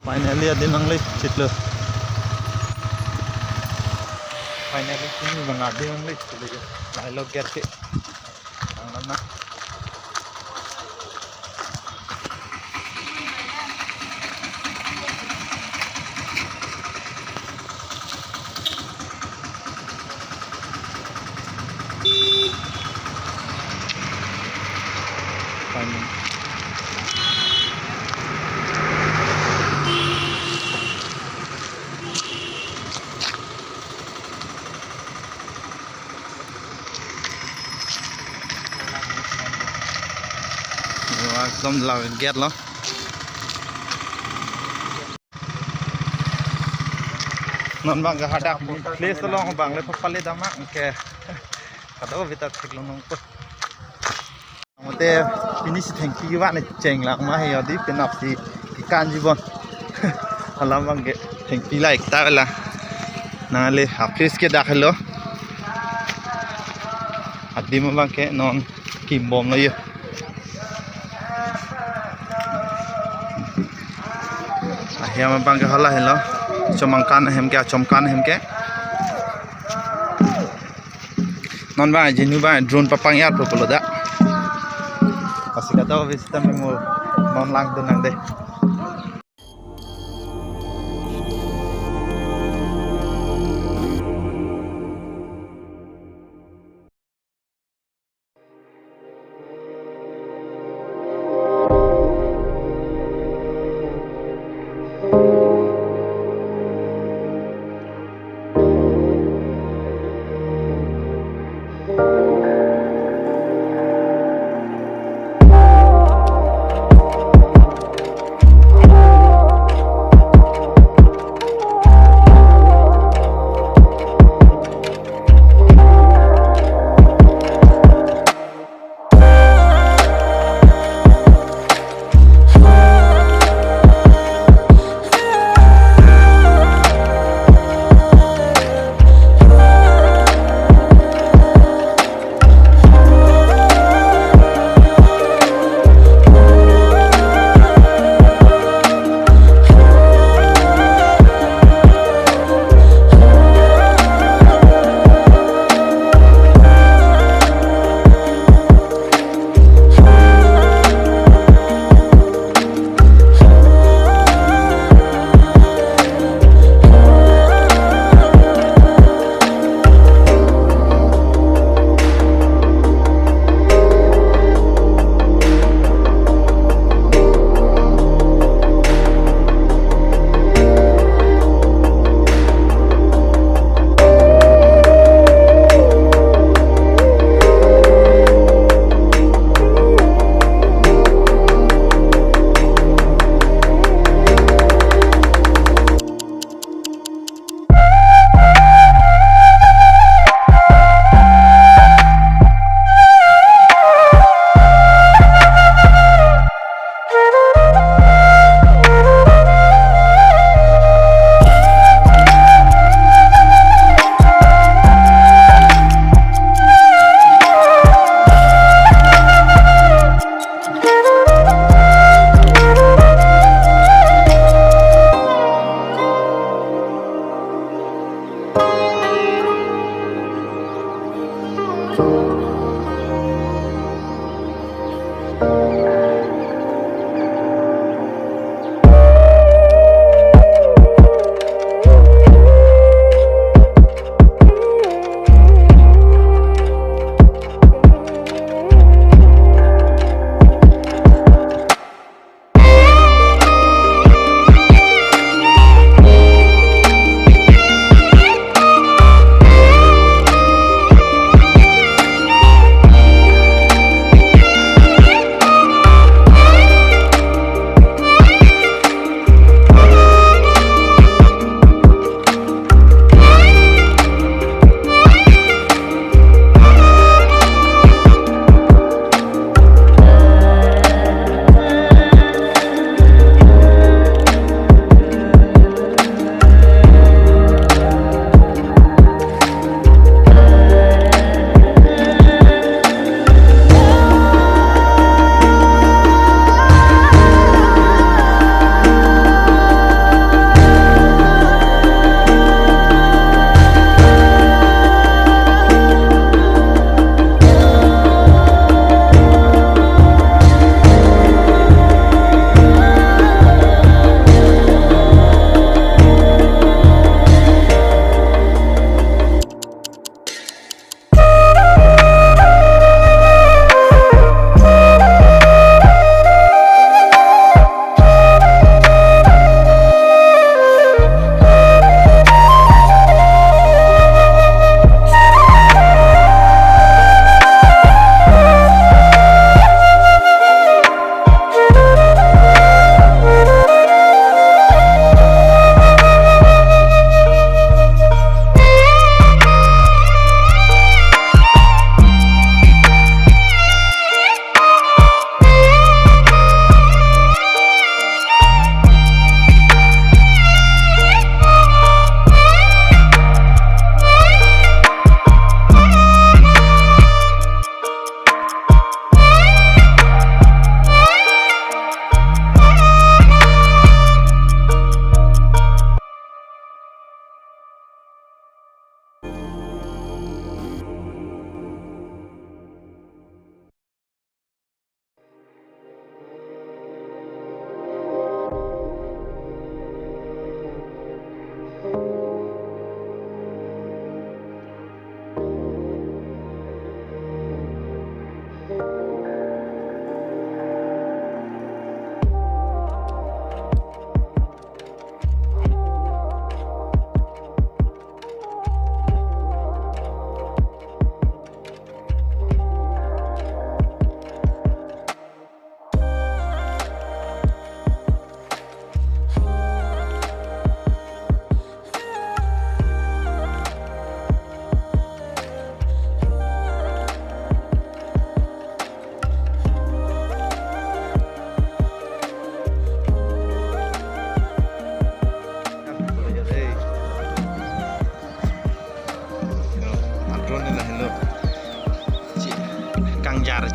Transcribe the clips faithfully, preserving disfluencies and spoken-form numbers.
Finally, adim nangle chitlo. Finally, pini abang adim nangle chitlo. Lailo gate ke. Ang nana. Ekdom la gate lo. Non abang ke hadak place along abang le papale dam ma ke. Kadokave ta theklong nangpo. Mate pini si thengpi van chenglang ma he odi penap si kekan jibon. Alam abang ke thengpi like ta la. Nangle a-place ke dak helo. Adim abang ke non kimbom lo yo. Ahem abang ke hala helo. Chomangkan ahem ke, achomkan ahem ke. Non abang, jinu abang, drone papang yar po pulo da. Pasi kadokave sita memo non langdun nang de.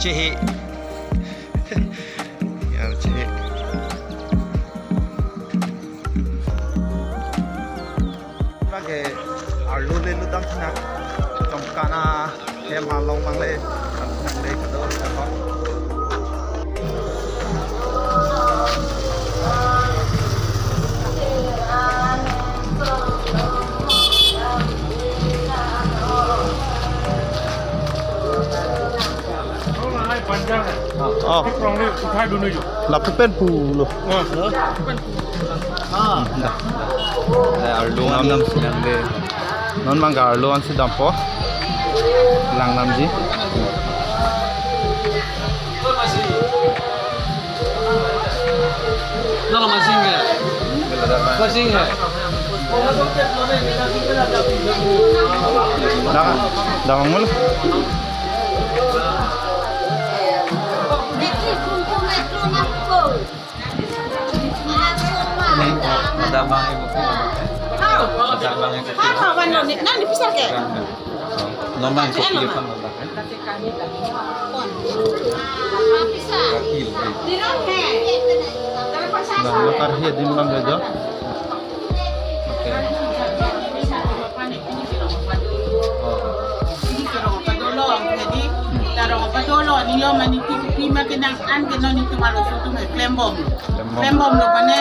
Chehe. Ya, chehe. Bang ke arlo le ludam thina. Chomkana hem halong mang le. Nang le kado kado. Oh. Lapu pen pulo. Ah. Da. Eh, arlo nam nam sinang de. Non bang ke arlo ansi dampo. Lang namji. Nala masing hai. Masing hai. Dah, dah mangul. Ada bang ibu. Ada bang ibu. Hau, hau, nani, nani pisar ke? Nomor kopi apa nomor? Nomor karhi adim bang gajo. Oke. Oh. Ini ke rong padolo, jadi, hmm, ta rong padolo, nilo mane itum pima kenang an ke non itum arloso atum he klembom. Klembom. Klembom lo mane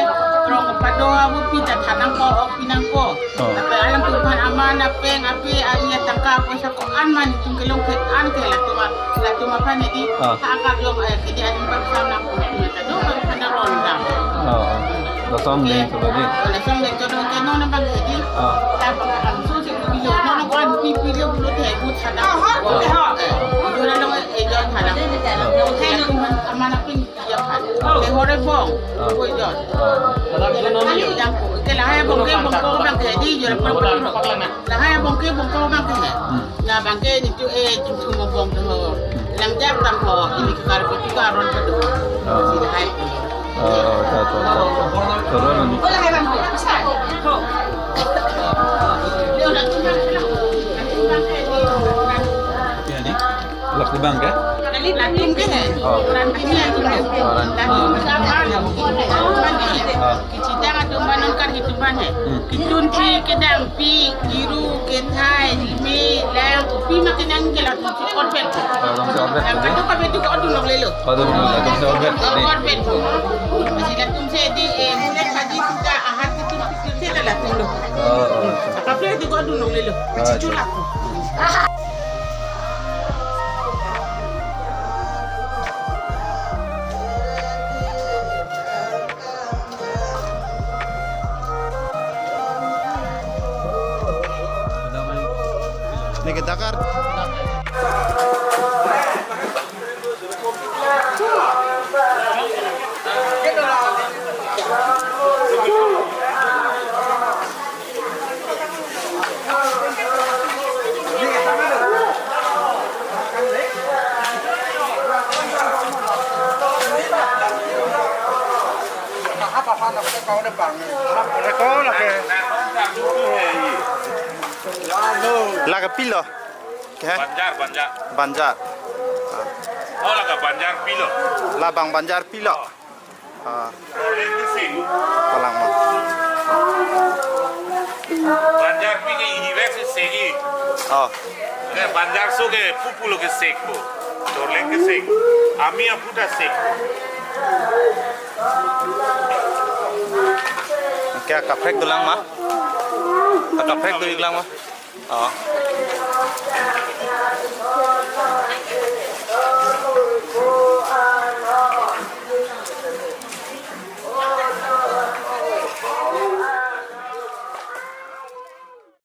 rong pado abu pita thanang ko, ok pinang ko. Oh. Tapi alam tuhan aman apeng api ari atangka apa sa ko an mane itum kelong ke an ke latum a-, latum apa ne di. Ah. Ha akar long, eh, ke di adim bang sam nang ko. Kadokave pen ronda. Oh, oh. Lason deng chodo di. Lason deng chodo ke non bang ke di. Oh. Tapa ka so si video. Non ko an pi video pulo the bu thana. Oh. Jora long e jon thana. He non man amana pin ya phan. Ke hore bong. Oh. Ko jon. Oh. Yang ko ke lahai bong ke bong ko bang ke di jora pun pun. Lahai bong ke bong ko bang ke. Hmm. Labang ke nitu, eh, tum tum bong tu ho. Lang jak tam ho, ini ke kar ko tu ka ron padu. Ah. Sini hai. Ah, ah, ta, ta, ta, ta. Turun nanti. Ko lahai bang ko, bisa. Ho. Dia nak tu bang, nak tu bang ke ni. Ya, ni. Lapu bang ke? Latum ke he. Oh. Latum ke he. Oh, ran. Latum ke he. Ah. Kecita atum banon kan hitu ban he. Hmm. Kitun ti kedang pi, iru, kethai, lime, lang, pi ma kenang ke latum si orbet. Latum si orbet. Lang kado kabe tu ka odun lok lelo. Odun lok, latum si orbet. Oh, orbet. Masih latum si di, eh, mulai pagi tu ka ahat itu, itu si latum lo. Oh, oh. Kabe tu ka odun lok lelo. Oh, cucu latum. Neke Dakar. Lake pilo? Ke? Banjar, Banjar. Banjar. Oh, lake Banjar pilo. Labang Banjar pilo. Oh. Ah. Thorleng kesek. Palang ma. Banjar pi ke ini vek si segi. Oh. Ke Banjar so ke pupu lo kesek ko. Thorleng kesek. Ami aputa sek ko. Ke kaprek dolang ma? Kaprek dolang ma? Oh.